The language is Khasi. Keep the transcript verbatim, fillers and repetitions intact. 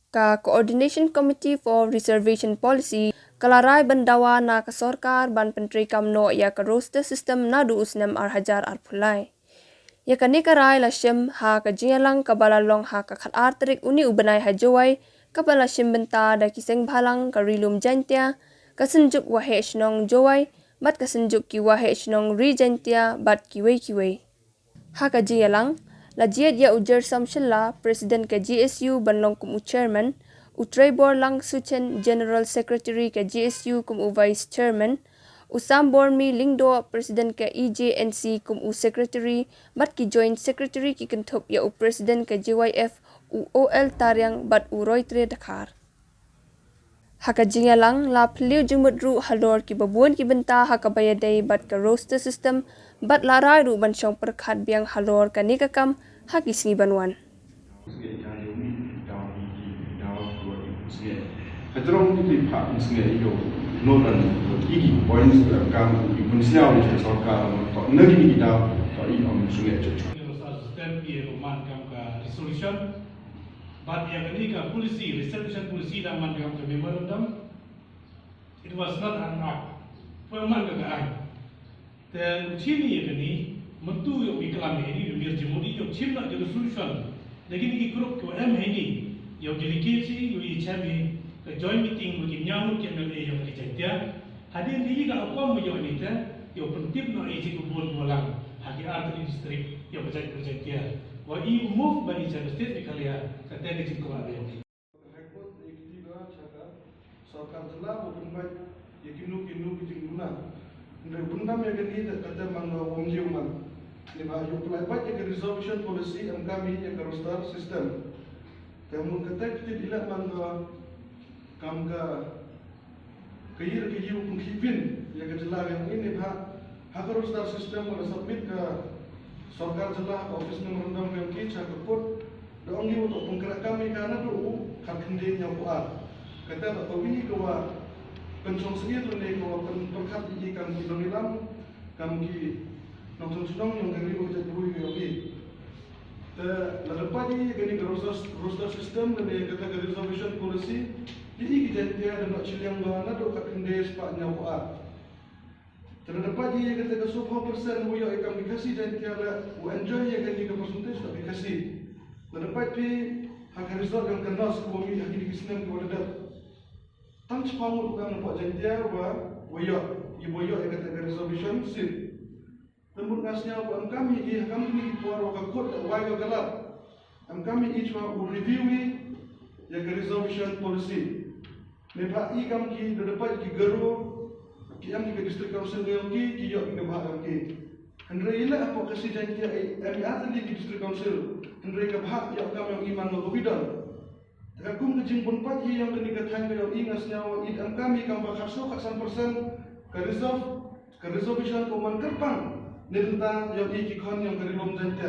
Ka Coordination Committee for Reservation Policy ka la rai ban dawa na ka sorkar ban pyntreikam noh ïa ka roster system naduh u snem ar hajar arphew lai. Ïa kane ka rai la shim ha ka jingïalang kaba la long ha ka khatar tarik une u bnai ha Jowai, kaba la shim bynta da ki seng bhalang ka Ri Lum Jaiñtia, ka Synjuk Waheh Shnong Jowai, bad ka Synjuk ki Waheh Shnong Ri Jaiñtia bad kiwei kiwei. Ha ka jingïalang, la jied ïa u Jersam Shylla, President ka G S U, ban long kum u Chairman, u Treibor Langsuchen, General Secretary ka G S U, kum u Vice Chairman, u Sambormi Lyngdoh, President ka E J N C, kum u Secretary, bad ki Joint Secretary ki kynthup ïa u President ka J Y F, u O L Tariang, bad u Roytre Dkhar. Ha ka jingïalang, la phylliew jingmut ruh halor kiba bun ki bynta ha kaba ïadei bad ka roster system, bad la rai ruh ban shong pyrkhat biang halor kane ka kam ha ki sngi ban wan. Ka jrong ki ti pha pun sngi yo. No dan ki ki points ka kam ki pun sngi yo ni sorkar no to na ki ki da to i om sngi. Stem ïa ka man kam ka resolution. But ïa kane ka policy, reservation policy da man kam ka memorandum. It was not an act. Pwe man ka ka ai. Te u chim ïa kane, mynta ïa u klam ïa ni, u mir jemodi ïa u chim na ka resolution. Da kine ki group ko em ïa ni, ïa u delegate ïa u chem ïa ka joint meeting wa ki ñiaw ki M L A ïa ki Jaiñtia. Hadien di ka akwam ïa ni te, ïa u pyntip na ïa ki bun bolang, ha ki artylli district, ïa ka Jaiñtia. Wa i move ba i Jaiñtia state ni kalia, ka te ka jingkwa ïa ki. High Court ïa ki ti ba cha ka sorkar jylla ba pynbait ïa kino kino ki jingduna. Hynrei u pyndam ïa kane da kata man ba wom jiw man. Ni ba ïa u pynlait bait ïa ka reservation policy em kam ïa ka roster system. Te mut kata ki ti ila man ba kam ka ka ïa ka ïa u pynkhih pyn ïa ka jylla ïa ngi ni ba ha ka roster system ba la submit ka sorkar jylla ha ka office memorandum ïa ngi cha ka court. Da ong ïa u to pynkreh kam ïa ka naduh u khat khyndai hynñiewphew ar. Kata da ka wi ka wa pynshong sngir ne ka wa pynpyrkhat ïa kam ki nongïalam kam ki nongshong shnong ïa ka ri wa ka jaitbynriew ïa ngi. Te lada pat ïa kane ka roster, roster system lane kata ka reservation policy, ïa ki Jaiñtia da noh chiliang ba naduh khat khyndai spah hynñiewphew ar. Te lada pat ïa kata ka sawphew percent u ïoh ïa kam ki Khasi Jaiñtia la u enjoy ïa kane ka percentage da ki Khasi. Lada pat phi ha ka result ïa ka nos ko mi ha kine ki snem ki wa la dep. Tang chiphaw ngut u kam na pok Jaiñtia wa wa ïoh, ïa wa ïoh ïa kata ka reservation seat. Te mut nga sngew ba em kam ïa i ha kam kine ki por wa ka court da wai ka lap. Em kam ïa i chwa u review i ïa ka reservation policy. Ne ba i kam ki da dapat ki Garo ki em ki ka district council ne ki ki ïoh ki ka ba em ki. Hynrei i la hapoh Khasi Jaiñtia i em i artylli ki district council. Hynrei ka ba ïoh kam ïoh i man lo ka wi don. Te ka kum ka jingbun pat hi ïa kane ka thaiñ ka ïoh i nga sngew i em kam i kam ba khatsaw khatsan percent ka reserve, ka reservation ka man kyrpang. Ne tang ïoh i ki khon ïa ka Ri Lum Jaiñtia.